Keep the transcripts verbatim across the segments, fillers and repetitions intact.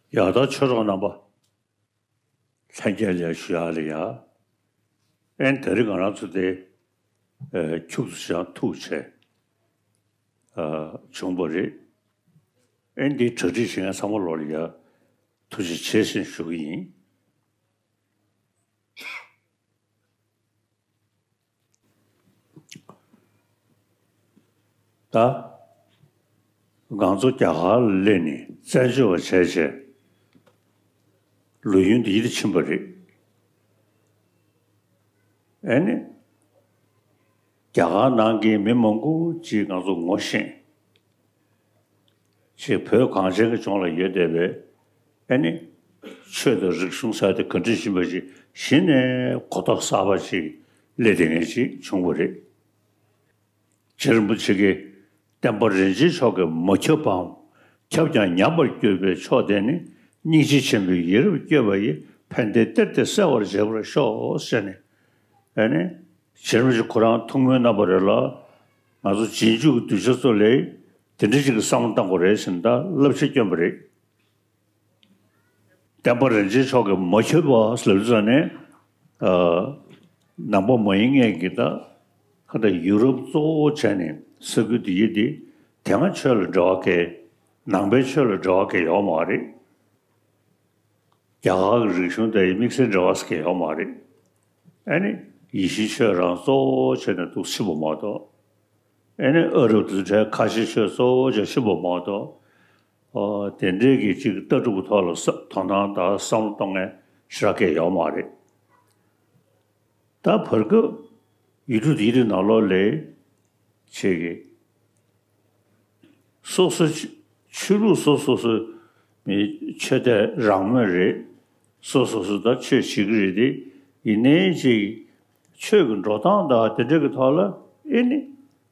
ཡ་ད་ཆོས་གྲོགས་རྣམ་པ། ལྷན་རྒྱས་ལ་ཞུ་ཡག་ལ་ཡ། ཨེ་ནི་དེ་རིང་ང་རང་ཚོ་དེ་ཨེ་ཁྱུག་ཙམ་ཞིག་ཐུག་བྱས་ཨ་བྱུང་བ་རེད། ཨེ་ནི་འདི་གྲ་སྒྲིག་བྱེད་མཁན་ཚང་མ་ལོག་ལ་ཡ་ཐུགས་རྗེ་ཆེ་ཞེས་ཞུ་གི་ཡིན། ད་ང་ཚོ་རྒྱ་གར་ལ་སླེབས་ནས་བཙན་བྱོལ་བ་བྱས་བྱས་ལོ་ཡུན་འདི་ཡིད་དུ་ཕྱིན་པ་རེད། ཨེ་ནི། རྒྱ་གར་ནང་གི་མི་མང་པོ་ཅིག་ང་ཚོ་ངོ་ཤེས། ཅིག་བོད་གངས་ཅན་གྱི་ལྗོངས་ལ་ཡོད་བསྡད་པའི་ཨེ་ནི། ཆོས་དང་རིག་གཞུང་ཟེར་དེ་ག་འདྲ་ཡིན་པ་ཞིག་གཞི་ནས་གོ་རྟོགས་གསར་པ་ཅིག་སླེབས་བསྡད་མཁན་ཅིག་བྱུང་བ་རེད། རྗེ་རིན་པོ་ཆེ་གིས་བསྟན་པ་རིན་ཆེན་མཆོག་གིས་མ་ཁྱབ་པའམ། ཁྱབ་ཀྱང་ཉམས་པར་གྱུར་པའི་མཆོག་དེ་ནི་སྙིང་རྗེ་ཆེན་པོའི་ཡིད་རབ་བསྐྱོད་པ་ཡིས་ཕན་བདེའི་གཏེར་དེ་གསལ་བར་བྱེད་པར་ཤོག་ཟེར་ནས། ཨ་ནི། རྗེ་རིན་པོ་ཆེ་ཁོ་རང་ཐུགས་སྨོན་གནང་བ་རེད་ལ། ང་ཚོ་རྗེས་འཇུག་གི་གདུལ་བྱ་ཚོ་ལ་དེ་འདྲ་ཞིག་གི་བསམ་བློ་བཏང་དགོས་རེད་ཟེར་ནས་ད་བསླབ་བྱ་བསྐྱོན་པ་རེད། བསྟན་པ་རིན་ཆེན་མཆོག་གིས་མ་ཁྱབ་པ་ལབ་ཙང་ནས། ཨ། ནང་པ་མ་ཡིན་མཁན་གྱི་ད་ཁ་ད་ཡུ་རོབ་གཙོ་བོ་བྱས་ནས་ས་ཁུལ་འདི་ཡི་འདི་དེ་སྔ་ཆོས་ལ་འབྲེལ་བ་གལ། ནང་པའི་ཆོས་ལ་འབྲེལ་བ་གལ་ཡོད་མ་རེད། རྒྱ་གར་གྱི་རིག་གཞུང་དེ་ཡི་དམིགས་བསལ་འབྲེལ་བ་གལ་ཡོད་མ་རེད། ཨ་ནི་ཡེ་ཤུའི་ཆོས་རང་གཙོ་བོ་བྱས་ནས་འདུག་ཕྱིན་པ་མ་གཏོགས། ཨེ་ནི་ཨ་རབ་དང་འབྲེལ་ཁ་ཆེ་ཆོས་གཙོ་བོ་བྱས་ཕྱིན་པ་མ་གཏོགས། ཨོ་དེ་འདྲའི་གི་ཅིག་ལྟ་གྲུབ་ཀྱི་ཐོག་ལ་ས་དོ་སྣང་དང་བསམ་བློ་གཏོང་མཁན་ཞེ་དྲག་གི་ཡོད་མ་རེད། ད་བར་སྐབས་ཡུལ་གྲུ་དེའི་ནང་ལོགས་ལ་ཅིག་གི་སོ་སོ་ཆོས་ཆོས་ལུགས་སོ་སོ་སོ་མི་ཆོས་དད་རང་མོས་རེད། སོ་སོ་སོ་ད་ཆོས་བྱེད་ཀྱི་རེད་དེ། ཡིན་ནའི་ཅིག་ཆོས་ཀྱི་འགྲོ་སྟངས་དང་དེ་འདྲ་གི་ཐོག་ལ་ཨེ་ནི་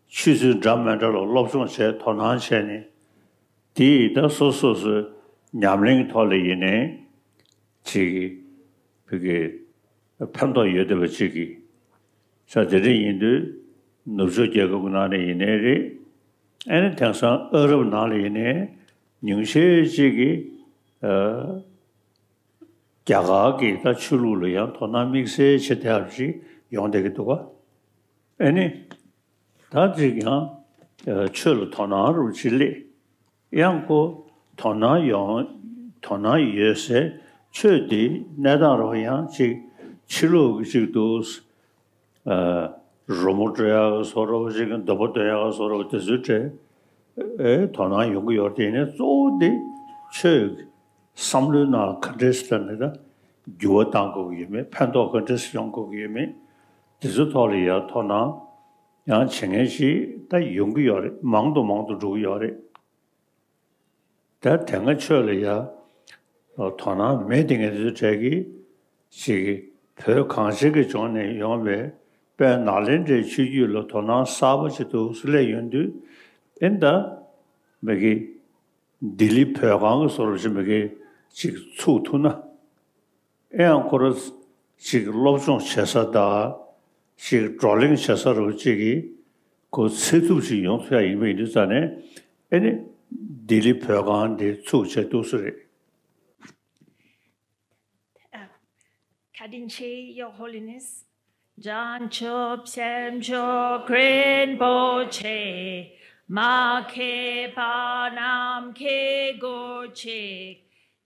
ཆོས་ཚུལ་འདྲ་མི་འདྲ་ལ་སློབ་སྦྱོང་བྱས་དོ་སྣང་བྱས་ནས། དེ་ད་སོ་སོ་སོའི་ཉམས་ལེན་གྱི་ཐོག་ལ་ཡིན་ནའི་ཅིག་གི་བོད་ཀྱི་ཕན་ཐོགས་ཡོད་བསྡད་པ་ཅིག་གི་ས་དེ་འདྲ་ཡིན་དུས་ནུབ་ཕྱོགས་རྒྱལ་ཁབ་ཀྱི་ནང་ནས་ཡིན་ནའི་རེད། ཨ་ནི་དེང་སང་ཨ་རབ་ནང་ལ་ཡིན་ནའི་ཉུང་ཤས་ཅིག་གིས་ཨ་རྒྱ་གར་གྱི་ད་ཆོས་ལུགས་ལ་ཡང་དོ་སྣང་དམིགས་བསལ་བྱེད་ཐབས་ཤིག་ཡོང་བསྡད་ཀྱི་འདུག་ག་ཨ་ནི། ད་ཅིག་ཡང་ཆོས་ལ་དོ་སྣང་རུ་ཅིག་སླེབས། ཡང་ཁོ་དོ་སྣང་ཡོང་དོ་སྣང་ཡོད་སའི་ཆོས་འདི་གནས་སྟངས་རུ་ཡང་ཅིག་ཕྱི་ལོགས་ཀྱི་ཅིག་འདུག་རོལ་མོ་དཀྲོལ་ཡག་གི་བཟོ་འདྲ་བོ་ཅིག་འདོན་པ་འདོན་ཡག་གི་བཟོ་འདྲ་བོ་དེ་ཚོའི་གྲས་ཨེ་དོ་སྣང་ཡོང་གི་ཡོད་རེད། དེ་ནས་གཙོ་བོ་འདི་ཆོས་བསམ་བློའི་ནང་ག་འདྲས་སེ་ད་ནི་ད་འགྱུར་བ་གཏང་དགོས་ཀྱི་ཡོད་མེད། ཕན་ཐོགས་ག་འདྲས་སེ་ཡོང་དགོས་ཀྱི་ཡོད་མེད། དེ་ཚོའི་ཐོག་ལ་ཡང་དོ་སྣང་ཡང་བྱེད་མཁན་ཞིག་ད་ཡོང་གི་ཡོད་རེད། མང་དུ་མང་དུ་འགྲོ་གི་ཡོད་རེད། ད་དེ་སྔ་ཆོས་ལ་ཡ་དོ་སྣང་མེད་དེ་ངས་དེ་ཚོའི་གྲས་ཀྱི་ཞིག་བོད་གངས་ཅན་གྱི་ལྗོངས་ནས་ཡོང་བའི་དཔལ་ནཱ་ལེནྡྲའི་ཆོས་བརྒྱུད་ལ་དོ་སྣང་གསར་པ་ཅིག་འདུག་སེ་སླེབས་ཡོང་དུས། ཨེ་ད་མི་གི་ལྡི་ལི་བོད་ཁང་གི་བཟོ་འདྲ་ཅིག་མི་གི་ཅིག་ཚུགས་ཐུབ་ན། ཨེ་ཡང་ཁོ་རང་ཅིག་སློབ་སྦྱོང་བྱེད་ས་དང་ཅིག་བགྲོ་གླེང་བྱེད་ས་རུ་ཅིག་གི་ཁོ་ཚེ་ཐུབ་ཅིག་ཡོང་ཐུབ་ཡ་ཡིན་པ་ཡིན་དུས་ཙང་ནས། ཨེ་ནི་ལྡི་ལི་བོད་ཁང་འདི་ཚུགས་བྱས་འདུག་སེ་རེད། བཀའ་དྲིན་ཆེ། Your Holiness། བྱང་ཆུབ་སེམས་མཆོག་རིན་པོ་ཆེ། མ་མཁས་པ་རྣམས་མཁས་དགོས་ཅིག་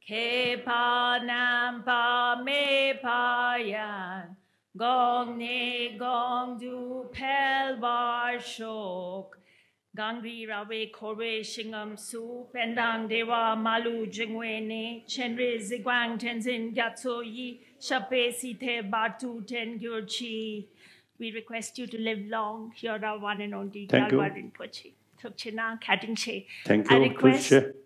མཁས་པ་རྣམ་པ་མེད་པ་ཡང་། གོང་ནས་གོང་དུ་འཕེལ་བར་ཤོག་གངས་རི་ར་བས་འཁོར་བའི་ཞིང་ཁམས་སུ། དཔལ་དང་བདེ་བ་མ་ལུས་འབྱུང་བའི་གནས། སྤྱན་རས་གཟིགས་དབང་ཁྲི་འཛིན་རྒྱ་མཚོ་ཡི། ཞབས་པད་སྲིད་མཐའི་བར་དུ་བརྟན་གྱུར་ཅིག We request you to live long. You're our one and only Thank you. Gyalwar Rinpoche. ཐུགས་རྗེ་གནང་། བཀའ་དྲིན་ཆེ། Thank you. I request ཐུགས་རྗེ་ཆེ།